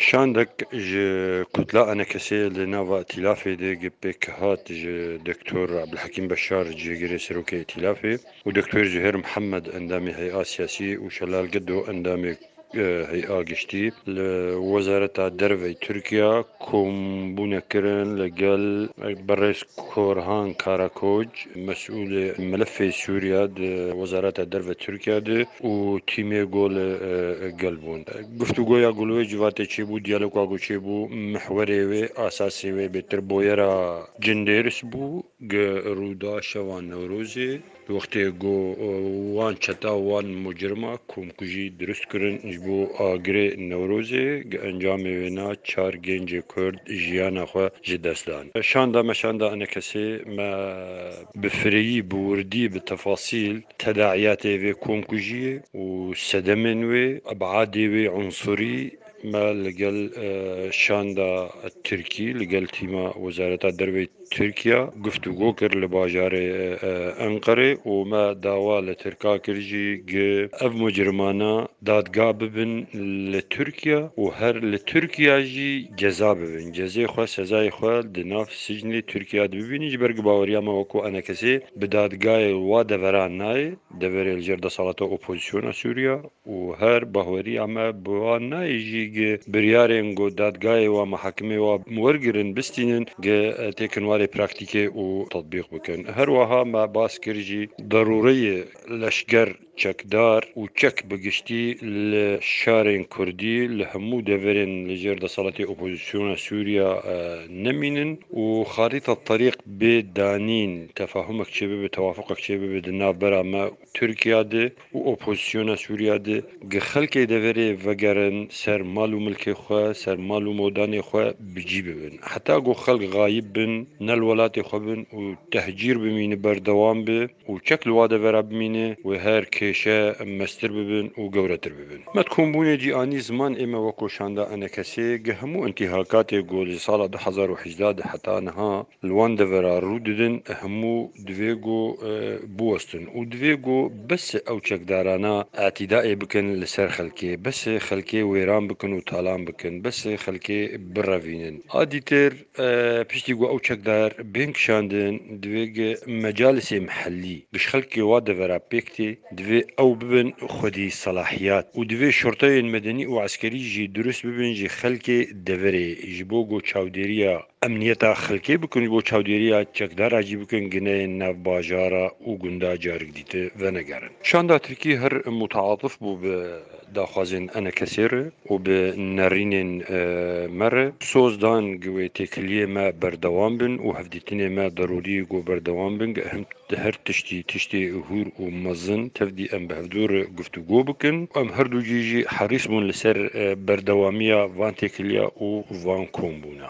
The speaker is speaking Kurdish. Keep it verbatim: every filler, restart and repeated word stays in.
Şandek ji Kutla Enekesê li nava Îtîlafê de gi pêk hat ji Doktor Abdulhekîm Beşar, cihêgirê serokê Îtîlafê, û Doktor Zuhêr Mihemed, endamê Hey'a Siyasî, û Şelal Gedo, endamê, e, Hey'a Giştî, li Wezareta Derve Tirkiye kombûne kirin li gel berêz Korhan Karakoç, mesûlê melefê Sûriye di Wezareta Derve Tirkiye de, û tîmê go li, e, gel bûn. Guftûgoya go li wê civatê çêbû, diyaloga go çêbû, mihwerê wê, asasê wê bêtir boyera Cindêris bû, gi rûda şeva Newrozê, wextê go, e, wan çeta, wan mocirma komkujî dirust kirin ji bo agirê Newrozê, gi encamê wêna çar gencê Kurd jiyana xwe ji dest dan. Şanda me, şanda Enekesê me bi fireyî, bi wirdî, bi tefasîl tedaiyatê vê komkujiyê û sedemên wê, ebadê wê unsurî me li gel, e, şanda Tirkî, li gel tîma Wezareta Derve Tirkiye guftûgo kir li bajarê, e, Enqerê, û me dawa li Tirka kir jî gi ev mocrimana dadga bibin li Tirkiye û her li Tirkiye jî ceza bibin. Cezê xwe, sezayê xwe di nav sicnê Tirkiye de bibînin, ji ber ku baweriya me weko Enekesê bi dadgayê wa devera nayê, deverê li jêr desalata opozisyona Sûriye, û her bahweriya me bi wan nayê jî gi biryarên ku dadgayê wa, mihakimê wa wergirin, bistînin, gi têkin warê praktîkê û tetbîq bikin. Her wiha me bas kir jî derûreyê leşger çekdar û çek bi giştî li şarên Kurdî, li hemû deverên li jêr desaletê opozisyona Sûriya, e, nemînin û xarîta terîq bê danîn, tefahumek çêbibe, tewafuqek çêbibe di navbera me Tirkiye de û opozisyona Sûriye de, gi xelkê deverê vegerin ser mal û milkê xwe, ser mal û modanê xwe bi cî bibin. Heta ku xelk xayib bin, ne li welatê xwe bin û tehcîr bimîne, berdewam be û çek li wa devera bimîne, wê her kêşe mestir bibin û gewretir bibin. Me di kombûnê cî anî ziman, ê me weko şanda Enekesê, gi hemû intîhakatê ku li sala du hezar û hejdeh de heta niha li wan devera rû didin, hemû divê ku, e, biwestin û divê ku bes ew çekdarana îtîdaê bikin li ser xelkê, bes xelkê wêran bikin û talan bikin, bes xelkê birevînin. A dîtir, e, piştî ku ew çekdar bên kişandin, divê ku mecalisê mihellî, gi ji xelkê wa devera pêk tê, divê ew bibin xwedî selahiyat û divê şorteyên medenî û eskerî jî dirust bibin ji xelkê deverê, ji bo ku çavdêriya emniyeta xelkê bikin, ji bo çavdêriya çekdara jî bikin, gineyên nav bajara û gunda carik dîti venegerin. Şanda Tirkî her mutaatîf bû bi daxwazên Enekesê re û bi nerînên, e, me re. Soz dan gi wê têkiliyê me berdewam bin û hevdîtinê me derûrî ku berdewam bin, gi em di her tiştî, tiştê hûr û mezin tevdî em bi hevdû re guftûgo bikin. Em her du cî jî herîs bûn li ser, e, berdewamiya van têkiliya û van kombûna.